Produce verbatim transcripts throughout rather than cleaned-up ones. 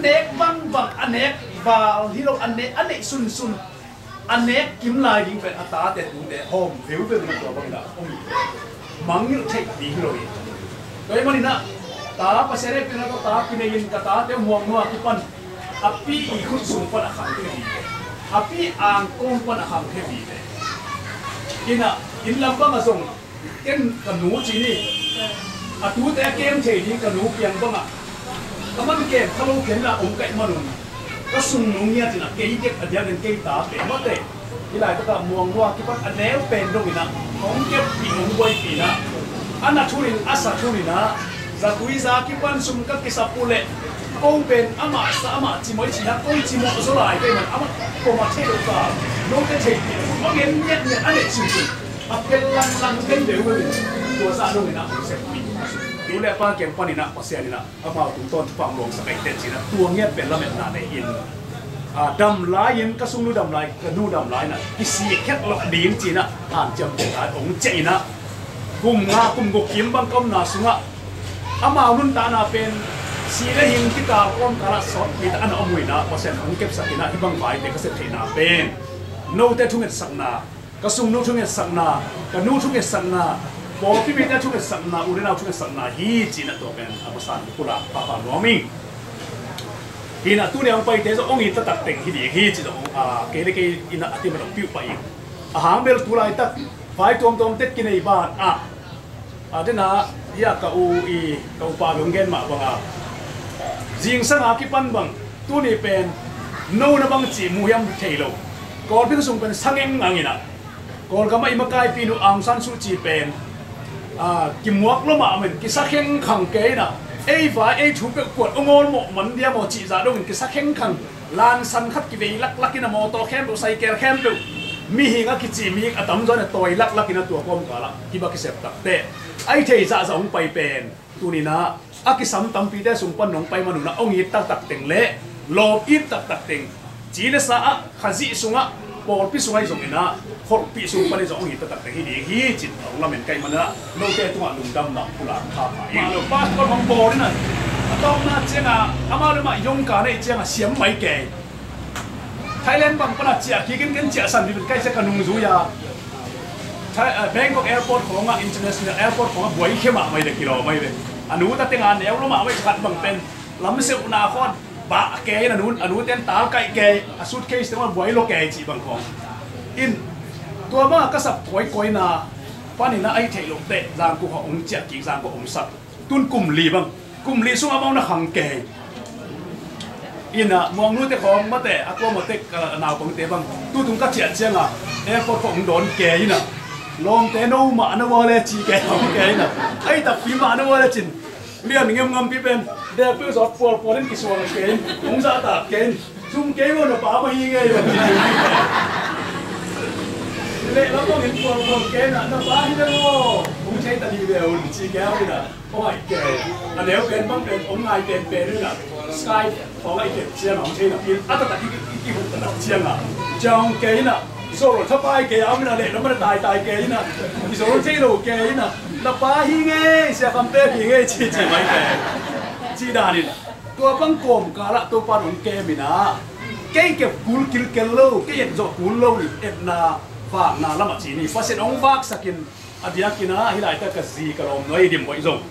Nek bangbang, a nek val hi lo, a nek, a neih sunsun, a nek kim lai ding pen a tate tute hawm veuveu in tua bangin ah hong mangngilh theih ding hi lo hi. Tua ahih manin ah ta Pasian hehpihna tawh ta kinei in ka tate muangmuang a kipan a pi i khut sung pan a khang kei vive, a pi angkawm pan a khang kei vive. Inn ah, inn lam bang ah zong ken ka nu ci ni, a tute a kem thei ding ka nu kiang bangah a man kem kha lo kei in ah om ka hih manun ka sung nu ngiat in ah kei kep a diakin kei ta pen mate. Hih laitakah muangmuang kipan a neu pen dongin ah hong keppih hong buaipih in ah a na thunin a sa thunin ah zatui za kipan sum ka kisap uh leh ko pen amah sa amah cimawh i cih ah ko cimawh zaw lai kei man amah koma thei lo ka note theipih a ngen ngiatngiat a neih sunsun a pel langlang kei veu veu in tua zah dongin ah hong sep uh hi. Nu le pa kiang panin ah Pasian in ah amau tungtawn thupha hong luangsak ahih teh ci-in ah tua ngiat pen lametna nei in, a, dam lai-in ka sungnu dam lai ka nu dam lai in ah kisik het loh ding ci-in ah hanciam pen lai hong ciah in ah kum nga kum guk kim bang ka omna sungah amau nuntakna pen si le hing kikal kawmkal ah sawtpi tak a na om uh in ah Pasian hong kepsak in ah hih bang vaite ka sep theihna pen note thungetsakna, ka sungnu thungetsakna, ka nu thungetsakna, pawlpi mite thungetsakna, u le nau thungetsakna hi ci-in ah tua pen a masa in pulak pahpah nuam ing. Hi in ah tuni a hong paite zong hong it taktak teng hi ding hi ci zong, a, kei le kei in ah a tim a dong piuh pah ing. A hang bel tu laitak vai tuamtuam tek kinei ban ah a dena hia ka u i ka upa beng gen mah banga zingsang a kipan bang tuni pen no na bang cih mu hiam thei lo. Kawlpi sung pen sa ngengngang in ah Kawlgam ah i makaipi nu Aung San Suu Kyi pen, a, kimuak lua mahmah in kisa khengkhang kei in ah ei vai ei thu peuh kuat ong awlmawh man dia maw cih zah dongin kisa khengkhang lansan khat kivei laklak in a mawtaw khempeuh, saikel khempeuh, mihing a kici mihing a tamzaw in a tawi laklak in a tua kawmkal ah kiba kisep takteh a i thei zahzah hong pai pen tuni in ah a kisam tampite sung pan nong pai manun ah hong it taktak teng le lawm it taktak teng ci le sa ah Khazih sungah pawlpi sungah i zong in ah kholhpih sung pan i zong hong it taktak teng hi ding hi cin a hong lamen ka hih manin ah note tungah lungdamna pulak pha pha hi. Passport hong bawl in ah a tawpna ciangah amau le mah yongka na hih ciangah siam mai kei. Thailand bang pana ciah kik in ken ciah san ding kai cia ka nung zui a. Thai, ah, Bangkok airport khawngah, international airport khawngah buai khia mahmah hi le kilawm ahi ve. A nu ta tengah neu lua mahmah hi khat bang pen lamseuhna khawng bah kei in a nu, a nu ten tal kaih kei, a suitcase tengah buai lua kei cih bang khawng. In tua bangah ka sap kawikawina panin a ahi theih loh teh Zangkong ah hong ciah kik, Zangkong hong sap. Tun kum li bang, kum li sung amau na khang kei. Inn ah muangnute khawng mate, a tua mate, ka naupangte bang tutung ka ciah ciangah airport khawng hong dawn kei in ah lawmte no mah na ua le ci kei hong kei in ah a i takpi mah na ua le cin lian ngemngampi pen dekpeuh zawt pualpual in kisuang kei in hong zahtak kei in zum kei lo na pa mah hi ngei lo. Lehlam bangin pualpual kei in ah na pa hi ve maw hong thei ta dih ve un ci kei hong in ah. Hong ngai kei. A neu pen bang pen hong ngai penpen in ah Skype khawng a i kep ciangah hong thei napi in a taktak i, i, i huh taktak ciangah ciang hong kei in ah zol thapai kei a om in ah lehlam a na taitai kei in ah i zol thei lo kei in ah na pa hi ngei, Sia Kham Pek hi ngei ci ci mai kei. Ci dan in tua bang kawmkal ah Topa in hong kem in ah kei kep kul kilkel lo, kei et zawh kul lo in etna vakna lamah ci ni. Pasian hong vaksak in a biakinn ah hih laitak ka zi ka lawmnuai i dim hoih zong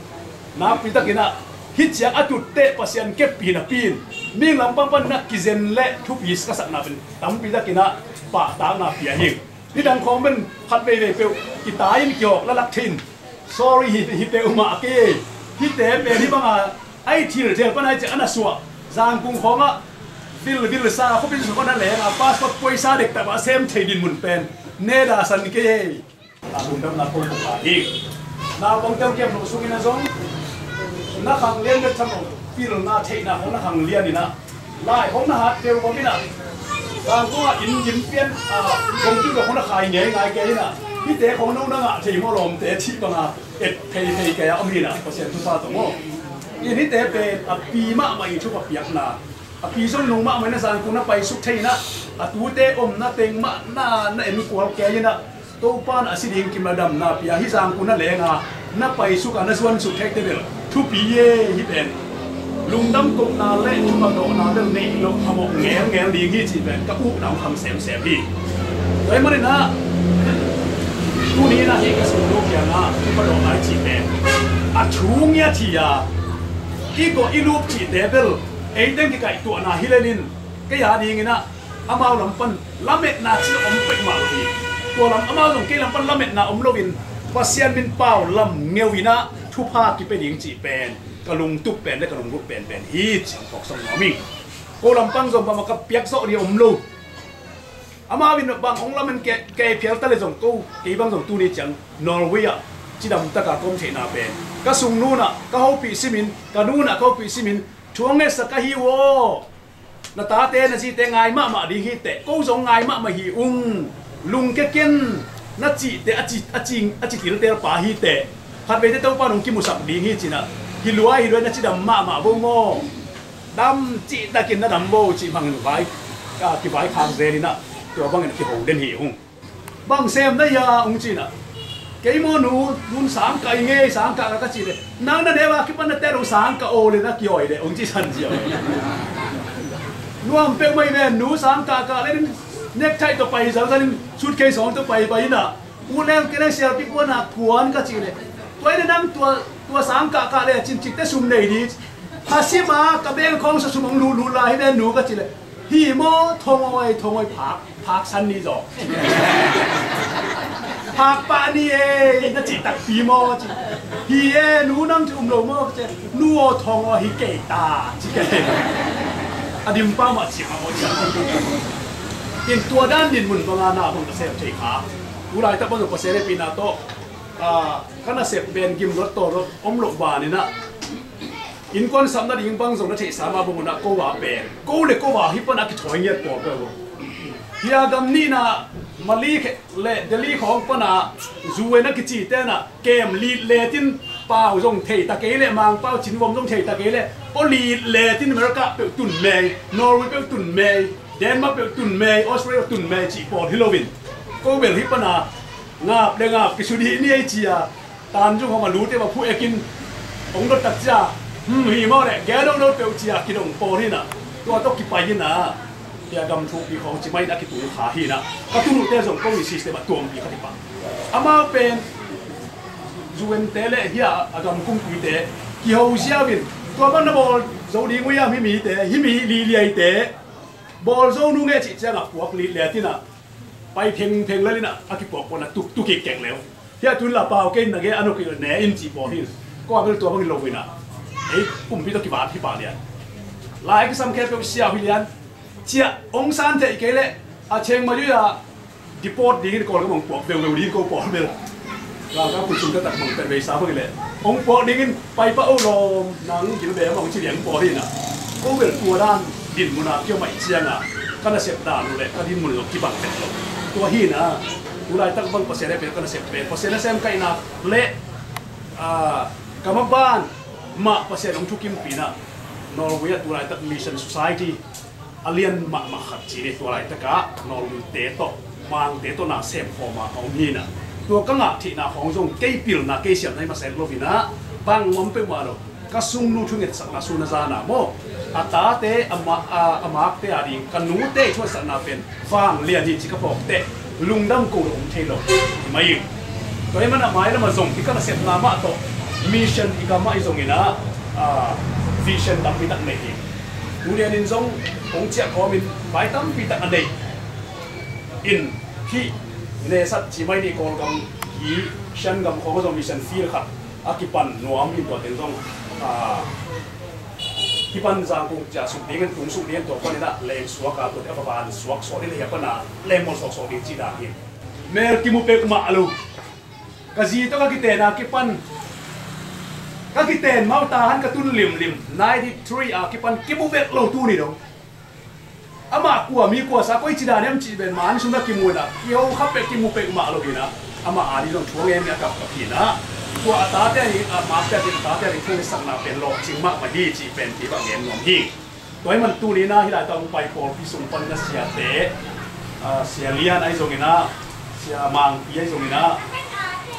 nakpi takin ah hih ciang a tutteh Pasian keppih napi in mi lampang panin ah kizen le thupi ka sakna pen tampi takin ah pahtakna pia hi. Nidang khawng pen khat veivei peuh kitai in kihawk lalak thei in sorry hi, hi peuhmah kei. Hihte pen hih banga a i thilthel pan a i ciah a na suah Zangkung khawngah vilvil sa khuapin sa khawng a na leng a passport poisa dektak a sem thei dinmun pen neda san kei. A lungdamna kong pha hi. Naupangte hong kem loh sungin a zong na khang lian bek tham lo, pilna theihna khawng na khang lian in ah lai khawng na hat peuh bawm in ah Zangkong ah inn gim pian a kong pil lo khawng na khai ngeingai kei in ah hihte khawng no na ngah thei maw lawmte cih banga et pheiphei kei a om hi in ah Pasian thupha tawh maw. In hihte pen a pi mahmah i thupha piakna a pi zong nung mahmah in a Zangkung na paisuk thei in ah a tute omna teng mah na, na enkual kei in ah Topa in a si ding kim a damna pia hi. Zangkung na leng a na paisuk a na zuansuk theite bel thupi e. Hih pen Lungdam kohna le thupha dawhna bel neih loh a mawh ngelngel ding hi cih pen ka upna hong khang semsem hi. Tua ahih manin ah tuni in ah hih ka sungnu kiangah thupha dawhna i cih pen a thu ngiat hi a, i gawh i lup cihte bel eiteng kikaihtuahna hi lenin kei a dingin ah amau lam pan lametna cih om peuhmah lo hi. Tua lam amau zong kei lam pan lametna om loin Pasian min pau lam ngeu in ah thupha kipia ding cih pen ka lungtup pen le ka lunglut penpen hi cih hong phawk sawm nuam ing. Ko lam pan zong bangmah ka piak zawh ding om lo. Amau in bang hong lamen kei, kei phial ta le zong ko, kei bang zong tuni ciang Norway ah cidam taka ka om theihna pen ka sungnu in ah ka hopih simin, ka nu in ah ka hopih simin, thu hong ngetsak ka hi uh aw. Na tate na zite ngai mahmah ding hi teh, ko zong ngai mahmah hi ung. Lungkia ken na cihte a ci, a ci, a ci tiltel pa hi teh, khatveite Topa in hong kimusak ding hi ci-in ah, hi luai hi luai na cidam mahmah vo maw. Dam cihtakin na dam vo cih bangin vai, ah, kivaikhak zel in ah tua bangin kiho den hi ung. Bang sem na hia ung ci-in ah, kei maw nu, nun sang kah ing ei, sang kah kah ka cih leh, nang na neu a kipan na tet ung sang kah aw le na kiawi leh ung ci san ziau. Nuam peuhmah hi ve, nu sang kah kah le nin, necktie tawh pai zalzal in, suitcase hong tawh pai pai in ah, u leng kei leng sialpi kuan a kuan ka cih leh, tua hi leh nang tua, tua sang kah kah le a cincinte sum nei ding. Kha sim a ka beng khawng sa sum hong lut lut lai hi ve nu ka cih leh, hi maw, thong awi, thong awi phak, phak san ni zaw. Phak pah ni ei, na cih takpi maw ci. Hi e, nu nang ci um lo maw ci. Nu aw, thong aw hi kei ta ci kei. A dim pah mah ci mah maw ci. In tua dan din mun banga na bang ka sem thei kha. Tu laitak bang ka sem e pi na tawh. Ah, ka nasep pen gim lot tawh lot om loh banin ah, innkuan sapna ding bang zong na theihsa mah bang un ah ko a pen, ko le ko a hih pan a kithawi ngiat pawl peuh. Hih a gam nihna Mali le Delhi khawng pan a U N a kici ten ah kem lit letin pau zong thei ta kei leh, Mangpau cinvom zong thei ta kei leh, paw lit letin America peuh tun mei, Norway peuh tun mei, Denmark peuh tun mei, Australia tun mei cih pawl hi loin, ko bel hih pan a ngap le ngap kisu dih ni ei ci a, tan zung hong a lute va phu ekin hong dot tak cia, hmm, hi maw leh gel dodot peuh cia kidong pawl hi na. Tua tawh kipai hi na. Tia gam thupi khawng ci mai na kitung kha hi na. Ka tunuhte zong ko ni system a tuampi kha ti pa. Amau pen U N te le hia a gam kumpuite kiho ziau in, tua pan na bawl zo ding uh hiam hih mite, hih mi liliaite, bawl zo nung e cih ciangah puak lit le a tin ah pai phengpheng lel in ah, a kipuak puak na tuk tuk kik keng leu. Hia tun la pau kei na ge a nokik ne in cih pawl hi. Ko a bel tua bangin lo in ah, ei kumpi tawh kivat hi pah lian. Lai kisam khe peuh siau hi lian. Ciah hong san theih kei leh a Chiang Mai ah deport dingin Kawlgam hong puak veuveu ding ko pawl bel. Galkap kul sung ka tak mang pen veisa bang leh hong puak dingin pai pah o lawm, nang gil bem hong ci liang pawl hi na. Ko bel tua dan dinmun a kiom ahih ciangah ka nasep dan uh leh ka dinmun uh kibang tek lo. Tua hi na, tu laitak bang Pasian a pen ka nasep pen Pasian a sem kaihna leh, ah, ka maban mah Pasian hong thukimpih na. Norway ah tu laitak Mission Society a lian mahmah khat ci ni, tua laitakah Norway te tawh, Mangte tawh na sem khawm a om hi na. Tua ka ngah theihna khawng zong kei pilna kei siamna hi masa lo hi na, bang ngam peuhmah lo. Ka sungnu thungetsakna sun a zana maw, a tate, a ma-, a, a makte a ding ka nute i thuatsakna pen vanglian hi ci ka phawk teh, lungdam ko lo om thei lo hi mai ing. Tua hi manah mailamah zong i ka nasepna mah tawh mission i ka mah i zongin ah, ah, vision tampi tak nei hi. Tulianin zong hong ciah kawmin vai tampi tak a nei in, hih Nesat ci mai ni, Kawlgam hi, Shan gam khawng zong mission field khat a kipan nuam in, tua teng zong, ah, kipan zangkung ciah suk dingin, tung suk dingin, tua panin ah leng suak a, tua teng a va van suak sawh ding hi a, pan a leng mawl sawk sawk ding ci dan hi. Mel kimu pek mah lo. Ka zi tawh ka kiten a kipan, ka kiten mau tahan ka tun limlim, ninety three a kipan kimu bek lo tuni dong. Amah kua mi kua sa koi ci dan hiam cih pen man sung na kimu in ah, kiho kha pek kimu pek mah lo hi na. Amah a ding zong thu a ngen a kapkap hi na. Tua a tate a ding, a makte a ding, a tate a ding thu ngisakna pen lawhcing mahmah hi cih pen kei va ngen nuam hi. Tua hi man tuni na hih laitak hong pai pawlpi sung panin a siate, ah, Sia Lian ahi zongin ah, Sia Mangpi ahi zongin ah,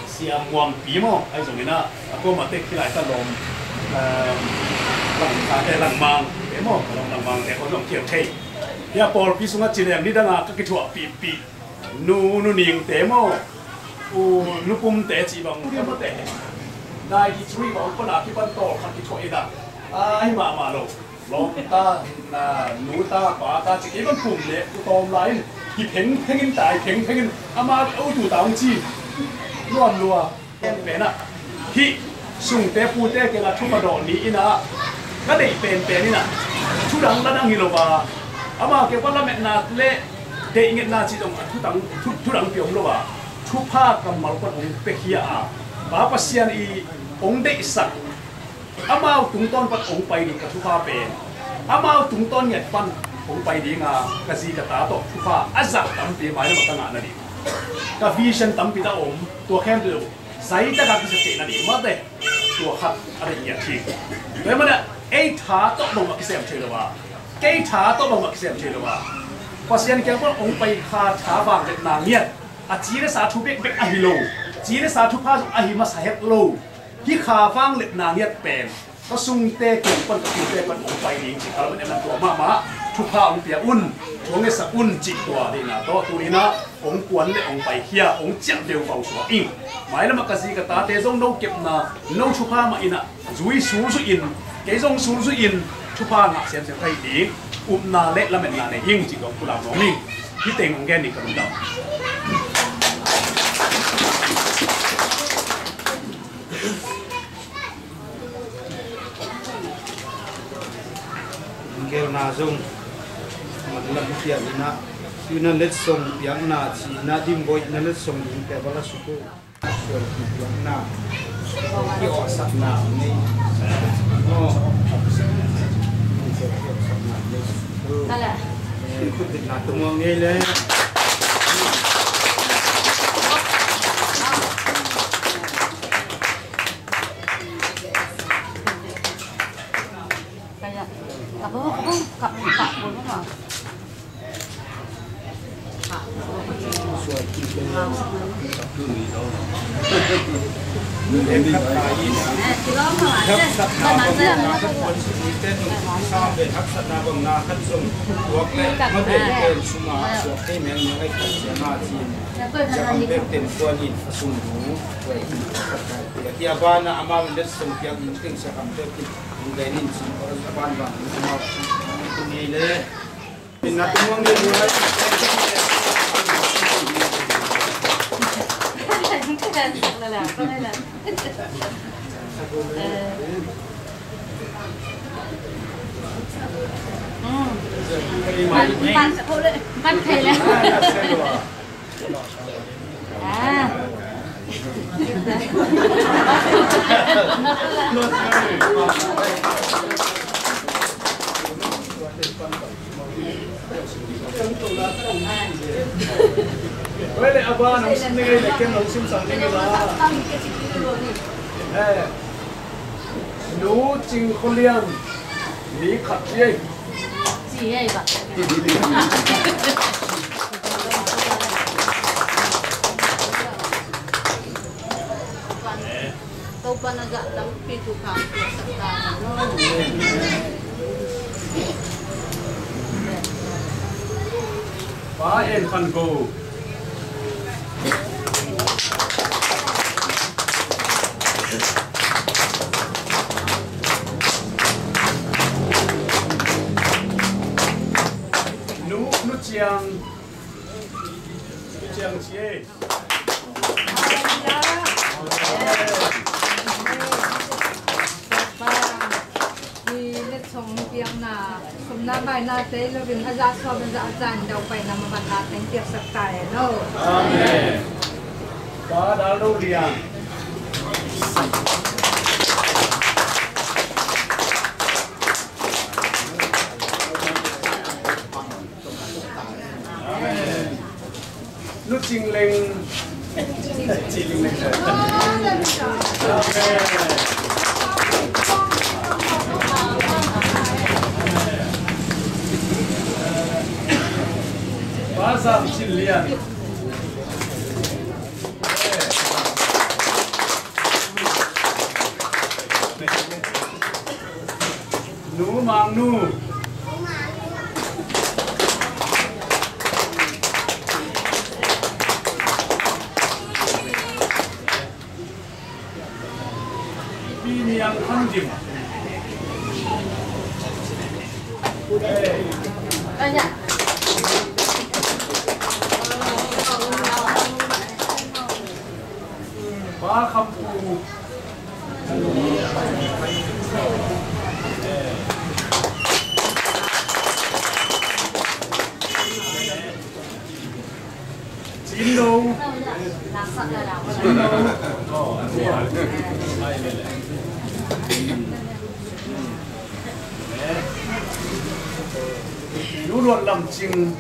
Sia Muangpi maw ahi zongin ah, a kuamah tek hih laitak lawm, ah, Langkate, Langmangte maw, Langmangte khawng zong kiam thei. Hia pawlpi sungah ci leng nidanga ka kithuahpihpih Nu, Nu Ningte maw, U, Nu Pumte cih bang, U Pumte, ninety three bang pala kipan tawlkhat kithuah in ah, a hi mahmah lo. Lawmta, na, nuta, pata cih kei bang Pum le U Tawm lai in hi phengpheng in, tai phengpheng in, ama a utu ta hong ci. Luan lua. Penpen ah hih Sungte Pute kiangah thupha dawh ni in ah ka deih penpen in ah thudang ladang hi lo a, amau kiang pan lametna le deihngetna cih zong a thudang, thu, thudang pia om lo a, thupha kammal pan hong piakhia a, Pa Pasian i hong deihsak, amau tungtawn pan hong pai ding ka thupha pen, amau tungtawn ngiat pan hong pai dinga ka zi ka ta tawh thupha a zah tampi mailam ah ka ngah nading, ka vision tampi ta om. Tua khempeuh zaitak a kisep theih nading mate, tua khat a deih ngiat hi. Tua ahih manin ei tha tawh bangmah kisem thei lo a, kei tha tawh bangmah kisem thei lo a, Pasian kiang pan hong pai kha tha vangliatna ngiat, a ci le sa thu bekbek ahi lo, ci le sa thupha zong ahi masa het lo. Hih kha vangliatna ngiat pen ka Sungte kiang pan, ka Pute pan hong pai ding cih ka lametna tua mahmah, thupha hong pia un, thu hong ngetsak un cih tua deihna tawh tuni in ah hong kuan le hong paikhia, hong ciah veuvau suak ing. Mailam ah ka zi ka tate zong no kepna, no thupha mah in ah zui sulzui in, kei zong sulzui in thupha ngah semsem ka hi ding upna le lametna nei ing cih zong pulak nuam ing. Hih teng hong gen ding ka lungdam. Gelna zong man lam piak in ah, tu na letsong piakna ci na dimboih na letsong ding te bala suku. Sual piakna, ki awsakna nei. Oh. Ki awsakna nei. Kala. Khut dikna tumuang ngei le. Kaya, kapo, kapo, kapo, kapo. Hih a banah amau in letsong piak ding teng siakhamte kin hong gen in cih a ban bang amau in hong nei le. Wele a ban hong sim ni ngei le ken hong sim sang ni ngei la. Eh, Nu Cing Khua Lian, ni khat ci ei. Ci ei ba. Topa na zah tampi thupha piaksak ta hen. Pa En Khan Go. Nu, Nu Ciang. Nu Ciang ci ei. Hi letsong piakna, sumna baina te lo in a zah sawm a zah a zan dau paina mamanna teng piaksak ta hen aw. Amen. Pa Dal Do Lian. Nu Cing Leng. Pa Zam Cin Lian. Nu. Pi Niang Khang Dim. Pa Kham Pu. Cin Lo. Cin Lo. Nu Luan Lam Cing.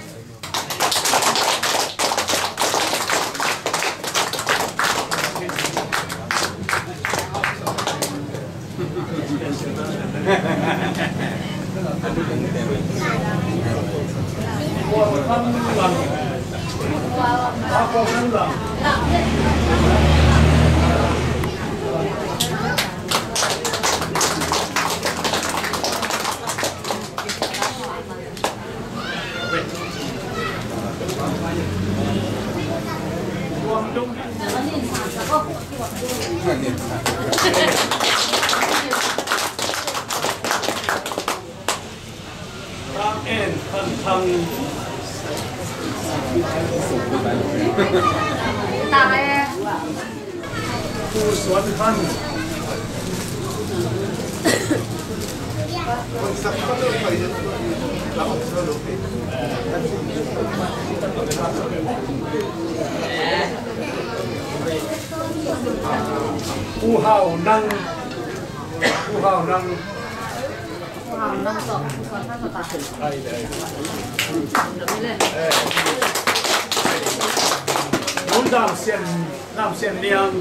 Pu Suan Khan. Pu Hau Nang. Pu Hau Nang. Pu Dam Sian, Dam Sian Niang.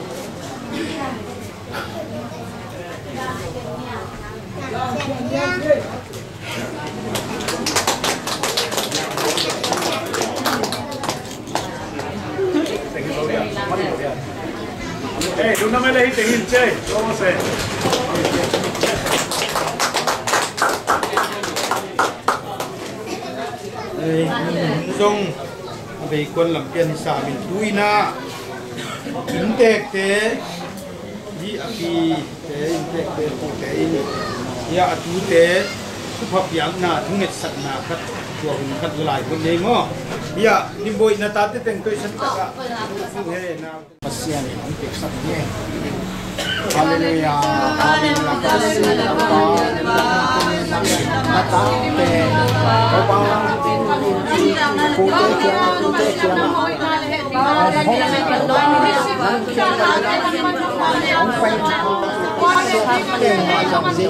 Zong a bei kuan lam pian hi sa min tu-in ah inntekte hi a pite, inntekte pute in hi a, a tute thupha piakna, thungetsakna khat, tua hun khat lai hun nei maw? Hi a, ni boina tate teng toisan takah thu he na. Pasian in hong piaksak ni. Halleluia. Halleluia. Pasian in hong piaksak ni. Na tate, Topa, pute kiang, pute kiang. Hong, hong, hong pai. Pasian in hong piaksak ni.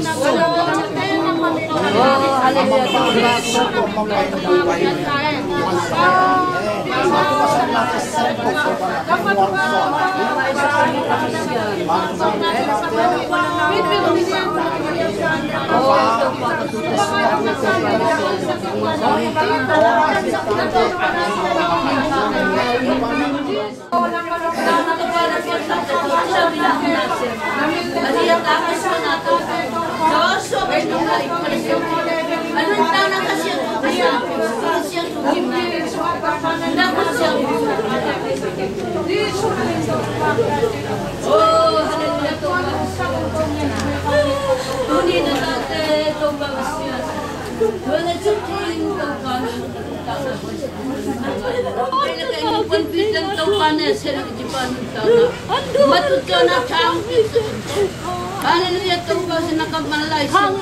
Halleluia. Halleluia, Topa, sin a ka man lai sin.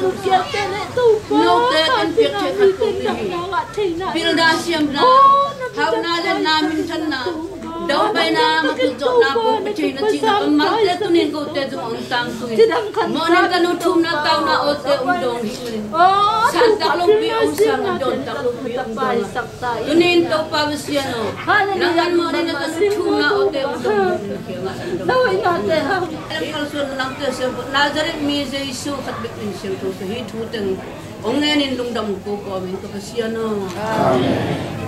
Note kan piak thei khat ko pi hi. Pilna siamna, hauna le na minthanna, daupaina, matuh zawhna ko pi thei na cihna, amaute tunin kote zong hong tangtui. Mawhnin ka nu thumna tauna awte hong dawng hi. Santak lopi hong sang, dawntak lopi hong dawng. Tunin Topa Pasian aw, nang an mawhnin ka nu thumna awte hong dawng hi. Lam kalsuan nangte siangtho, Nazareth mi Jesu khat bek min siangtho sa hi thu teng hong ngenin lungdam ko ko amen ka Pasian aw. Amen.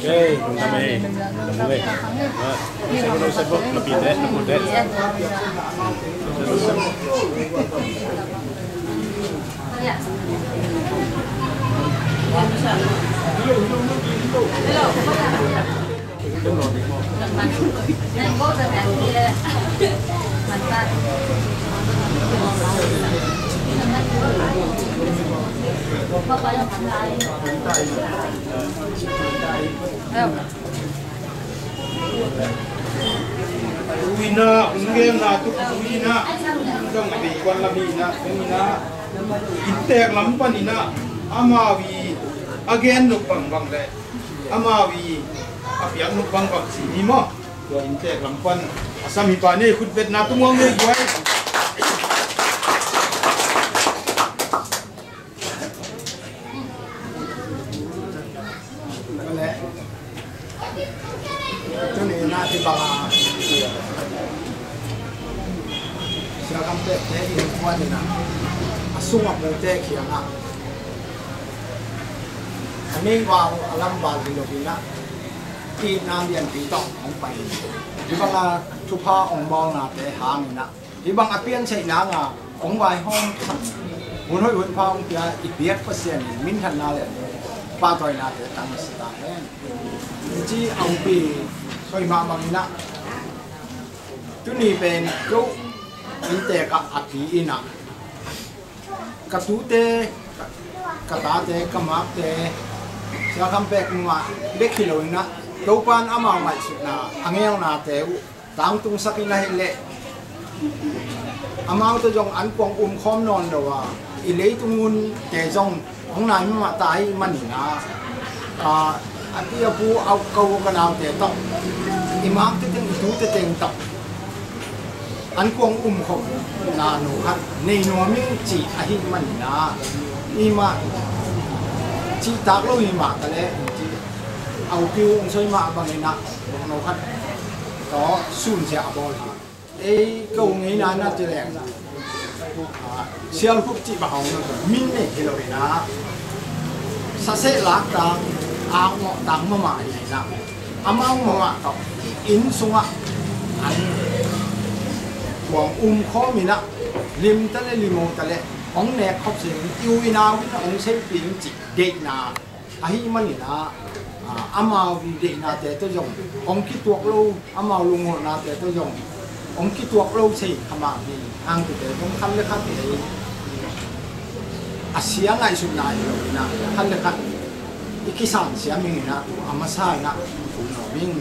Okay, lungdam ei, lungdam ei. Ah, sa ko sa ko, lapit eh, lapit eh. Tuina, hong genna tuk tuina, zong a beikuan lam hi na, tuina, inntek lam pan ina, amau i a gen nop bangbang le amau i a piak nop bangbang ci ni maw? Tua inntek lam pan a sam hi pa nei khutbetna tungah ngei buai. Ka leh tuni na hi bang a Sia Kam Pek te innkuan ina a sung a pute kiangah a nei val a lam val hi lo ina itna lianpi tawh hong pai hi bang a thupha hong bawlnate hang ina hi bang a piansaih nanga hong vaihawm khat hun hoih hun pha hong pia i biak Pasian in minthanna le pahtawinate tang a si ta hen. Ci a hong pi soi mahmah ina tuni pen ko inntek ah a pi ina ka tute ka, ka tate ka makte Sia Kam Pek nungah bek hi lo ina Topan amau ngaihsutna a ngelnate uh tangtungsak in ahih leh amau tawh zong an kuang umkhawm nawn lo a i leitung hunte zong hong nai mahmah ta ahih manin ah a pi a pu a ka u ka naute tawh i makte teng i tute teng tawh an kuang umkhawmna no khat nei nuam ing cih ahih manin ah i mah cihtak lo hi mah ta leh in cih a upi uh hong soi mah bangin ah no khat tawh sunsia a bawl hi. Ei ka u ngeina na ci leng sialhup cih bang hong min nei hi lo ina saseh lak tang akngawh tang mahmah hi ina amau mahmah tawh i inn sungah an kuang umkhawm ina lim ta le lim o ta le hong nek khop sing i u i nau in hong seipih in cih deihna ahih manin ah amau i deihnate tawh zong hong kituak lo amau lungngawnate tawh zong hong kituak lo sei khamah hi. Hangtute zong khat le khat ei a sia ngaihsutna hi lo ina khat le khat i kisan siam ing ina tu a masa ina tu lo ing.